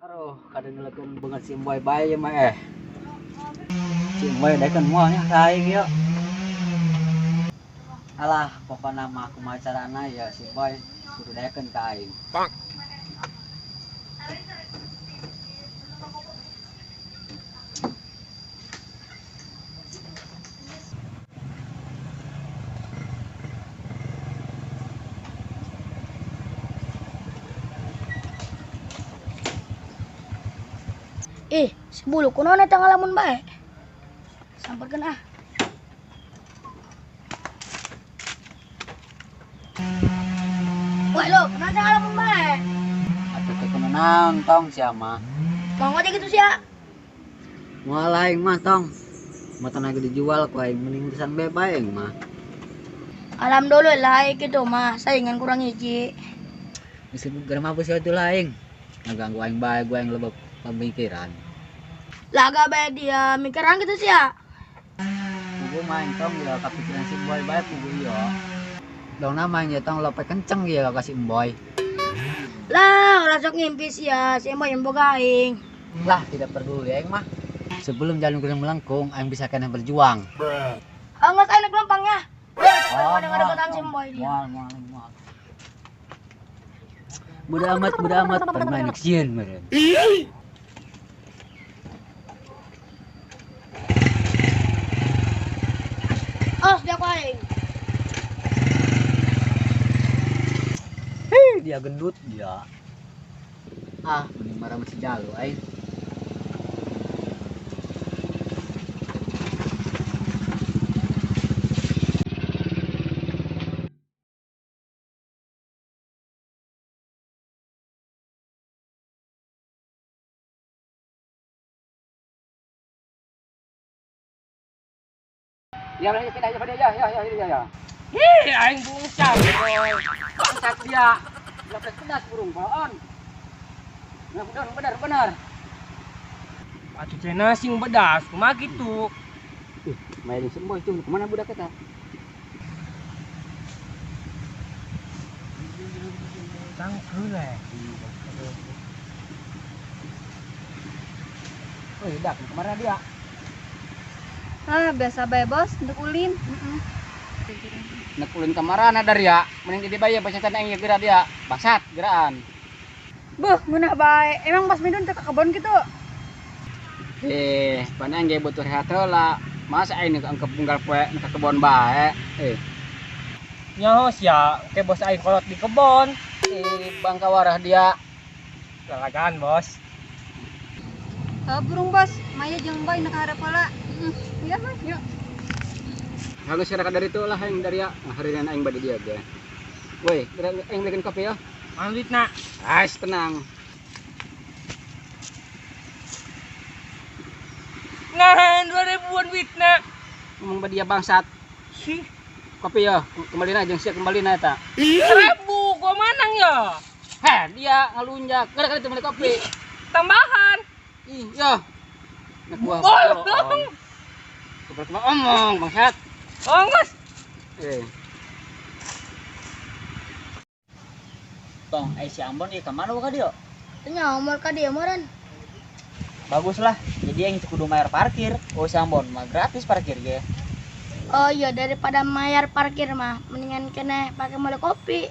Aduh, kada ngelakuin banget si Boy bae ya mah eh. Si Boy daekeun moal nya ka aing yeuh. Alah, pokona mah kumaha carana ya si Boy kudu daekeun ka aing. Bang. Ih, si bulu kunaon eta ngalamun bae? Samperkeun ah. Wah lo, kunaon eta ngalamun bae? Atuh teh kudu naon tong sia mah. Mau aja gitu sia. Moal aing mah tong. Motor lagi dijual ku aing mending urusan bae bae aing mah. Alhamdulillah gitu mah, saingan kurang hiji. Geus geura mah sia atuh lah aing. Ngaganggu aing bae gua yang lebih pemikiran. Laga bae dia mikiran gitu sia. Pugu main tong ya kepikiran si Boy bae pugu yo. Dong namanya tong lope kenceng ya kasih Boy. Lah, ulah sok ngimpi sia, si Boy yang boga aing. Lah, tidak peduli aing mah. Sebelum jalan kurang melengkung, aing bisa kena berjuang. Anggas aing nek lempangnya. Oh, ada si Boy dia. Moal, moal, moal. Bodo amat, permain sieun meureun. Oh, dia ku aing. Hei, dia gendut dia. Ah, mending marah sama si Jalu aing. Ya, pindah aja, ya, ya, ya, ya, ya. Hih, aing bungcang, boy. Bangsat dia. Belas pedas burung pohon. Nah, benar, benar, benar. Atuh cenah sing bedas, kumaha kitu? Ih, main semboy tuh, kemana budak eta? Tangkeul eh. Oh, dak, kemana dia? Ah, biasa bae bos, untuk ulin. Nek ulin kamarana dari ya, mending di bae baca aing geura dia. Bangsat geraan. Beuh, ngeunah bae. Emang Bos Midun teu ka kebon kitu? Eh, pan aing ge butuh rehat heula. Masa aing ka unggal poe ka kebon bae. Eh. Nyaho sia, ke bos aing kolot di kebon. Eh, bangka warah dia. Lalagaan, Bos. Burung bos, Maya jeung Boy nak harap heula. Iya, Mas, yuk. Halus kira dari itu lah aing dari ya. Harian aing bade dia ge. Woi, aing belikan kopi ya. Mana duitna? Ais tenang. Nah, 2000-an duitna. Ngomong ba dia bangsat. Sih. Kopi ya, kembali na jeung sia kembali na eta. 1000 gua manang ya. Heh, dia ngalunjak. Gara kali itu beli kopi. Tambahan. Ih, ya. Nek gua. Bolong. Kumaha omong bangsat. Oh, geus. Eh. Tong, si Ambon ieu ka mana ka dieu? Nya umur ka dieu meureun. Bagus lah, jadi yang itu kudu bayar parkir. Oh, si Ambon mah gratis parkir ge. Oh iya, daripada bayar parkir mah mendingan kene pakai mobil kopi.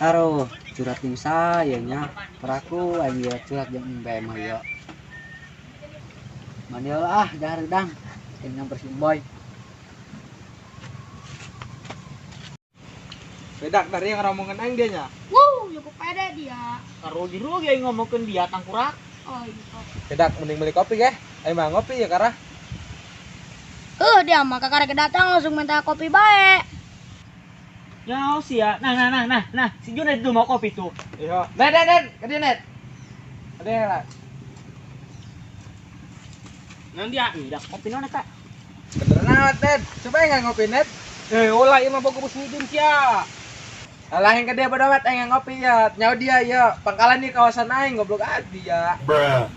Aduh, curhat jeung saya nya. Peraku aing ieu curhat jeung embe mah ieu. Mandi ah, dahar dang. Aing nyamper si Boy. Bedak dari yang ngomongin aing dia nya. Wuh, cukup pede dia. Rugi-rugi aing ngomongkeun dia tangkurak. Oh iya. Bedak mending beli kopi ge. Aing mah ngopi ya karah. Dia mah kakak datang langsung minta kopi bae. Ya sih ya. Nah, si Junet itu mau kopi tuh. Iya. Net, net, net, ke dia net. Ada lah. Nah dia, tidak kopi nona kak. Beneran amat net. Coba nggak ngopi net. Eh, olah ieu mah boga bos Midun sia. Alah yang ke dia bodo amat aing ngopi ya. Nyawa dia ya. Pangkalan di kawasan aing goblok adi ya. Bruh.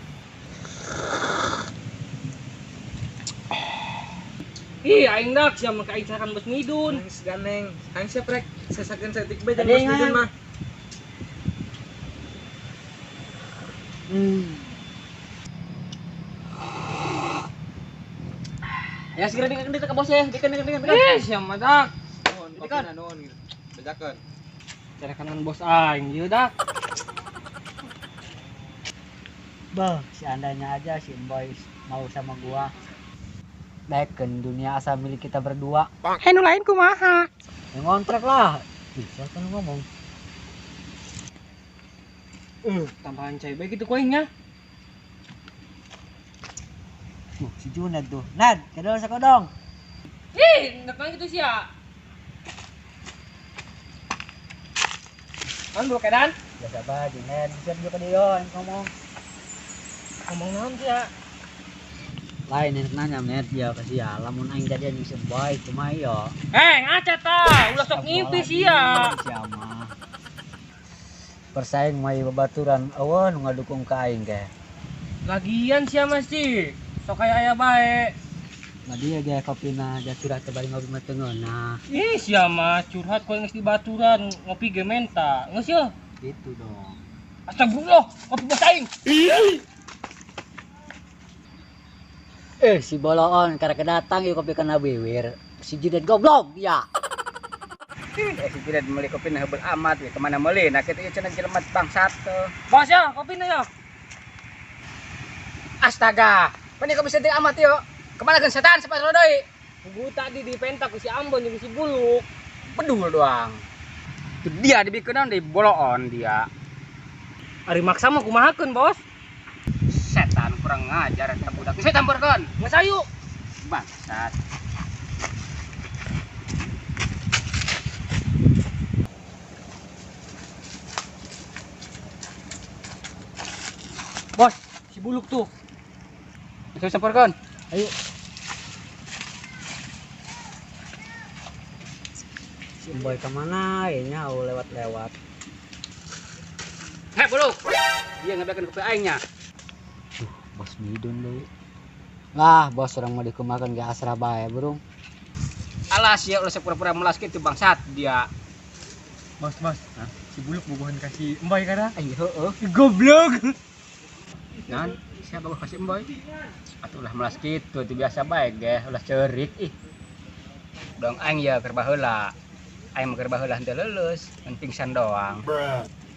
Ih, aing dak sia mah ka aing carakan Bos Midun. Geus ganeng. Aing siap rek sesakeun saeutik bae jeung Bos Midun mah. Ya segera dikeun ke bos ya, dikeun. Ih, sia mah dak. Nuhun, kopina nuhun gitu. Bejakeun. Carakan bos aing ieu dak. Bah, seandainya aja si Emboy mau sama gua. Daekeun dunia asal milik kita berdua. Heh, nu lain kumaha? Ya ngontrak lah. Bisa kan ngomong. Tambahan cai bae kitu ku aing nya. Si Juned tuh. Ned, kedol sakodong. Ih, nekan kitu sia. Kan bro kedan? Biasa bae Juned, siap juga dia yang ngomong. Ngomong naon sia? Lain yang nanya Ned ya kasih ya, lamun aing jadian jeung si Emboy kumaha ieu? Eh, ngaca tah, ulah sok ngimpi sia. Sia mah. Persaing mah babaturan eueuh nu ngadukung ka aing ge. Lagian sia mah sih, sok aya aya bae. Nah dia ge kopina jatuh teh bari ngopi mah teu ngeunah. Ih, sia mah curhat ku geus dibaturan, ngopi ge menta. Geus yeuh. Gitu dong. Astagfirullah, kopi bos aing. Si boloon karek datang ieu kopi kana wiwir. Si Jidet goblok ya. Si Jidet meuli kopi na heubeul amat we kemana meuli nah kitu ieu cenah jelema bangsat teh. Bos ya, kopina ya. Astaga, pan kopi setik amat yo. Kemana kan setan sepatu deui? Kubu tadi dipentak ku si Ambon jeung si Buluk. Bedul doang. Itu dia dibikeun di boloon dia. Ari maksa mah kumahakeun, Bos? Setan kurang ngajar eta budak. Geus campurkeun. Geus ayu. Bangsat. Bos, si Buluk tuh. Geus campurkeun. Ayo. Si Emboy kemana? Ya nyaho lewat-lewat. Hei Buluk. Dia ngabeakeun kopi aingnya. Duh, bos Midun deui. Lah, bos orang mau dikumakan ge asrah bae, burung. Alas ya ulah pura-pura melas kitu bangsat dia. Bos, bos. Hah? Si Buluk bogohan kasih Emboy kada? Aing heueuh. Goblok. Nan, siapa bogoh kasih Emboy? Atuh ulah melas kitu teu biasa bae ge, ulah ceurik ih. Dong aing ya keur baheula. Aing mah keur baheula henteu leuleus, ngan pingsan doang.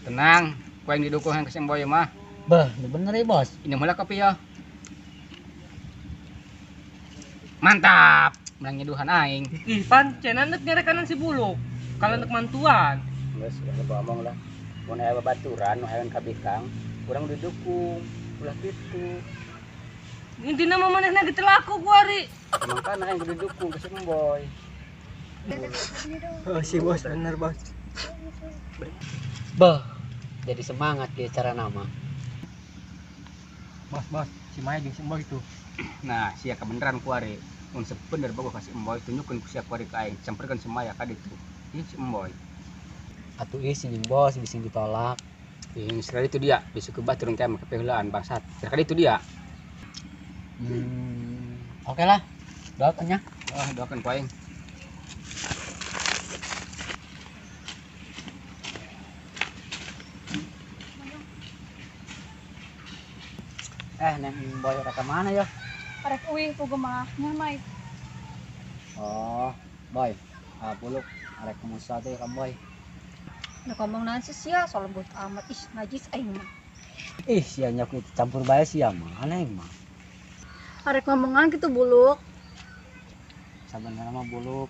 Tenang, ku aing didukung ka si Emboy mah. Bah, bener ya bos. Minum heula kopi ya. Mantap, menang nyeduhan aing. Ih, pan cenah neuk nyarekanan si Buluk. Kalau neuk mantuan. Geus ulah ngomong lah. Mun aya babaturan nu hayang ka bikang, urang didukung. Ulah kitu. Intina mah manehna ge teu laku ku ari. Mangkana aing kudu didukung ka si Emboy. Oh, si bos bener, Bos. Bah, jadi semangat ge cara nama. Bos, bos, si Maya jeung si Emboy tuh. Nah, sia kebenaran ku ari. Mun sebener bogoh ka si Emboy, tunjukkeun ku sia ku ari ka aing, samperkeun si Maya ka ditu. Ih, si Emboy. Atuh ih si jeung bos bising ditolak. Ih, sekali itu dia, besok ke batur teh mah kepeulaan bangsat. Sekali itu dia. Oke lah. Doakan nya. Oh, doakan ku aing. Neng Emboy rek ka mana ya? Arek uih pugu mah nya mai. Oh, Boy. Ah, Buluk arek ngomong sesuatu ya ka Boy. Udah ngomong naon sih sia, so lembut amat ih najis aing mah. Ih, sia nya ku campur bae sia mah, aneh mah. Arek ngomongan gitu Buluk. Sabenerna mah Buluk.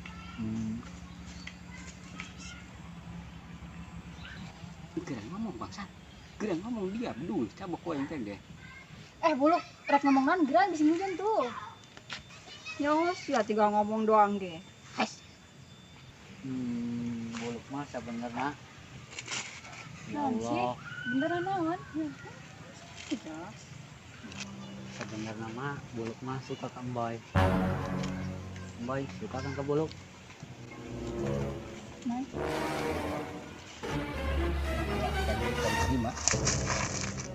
Geura ngomong bangsat. Geura ngomong dia bedul cabok ku aing teh deh. Buluk, rek ngomong naon geura bisi hujan tuh. Nyaho sia tinggal ngomong doang ge. Hes. Buluk mah sabenerna. Ya Naon sih? Allah. Beneran naon? Tidak. Sebenarnya mah Buluk mah suka ke Emboy. Emboy suka kan ke Buluk? Mai. Tadi jam 5.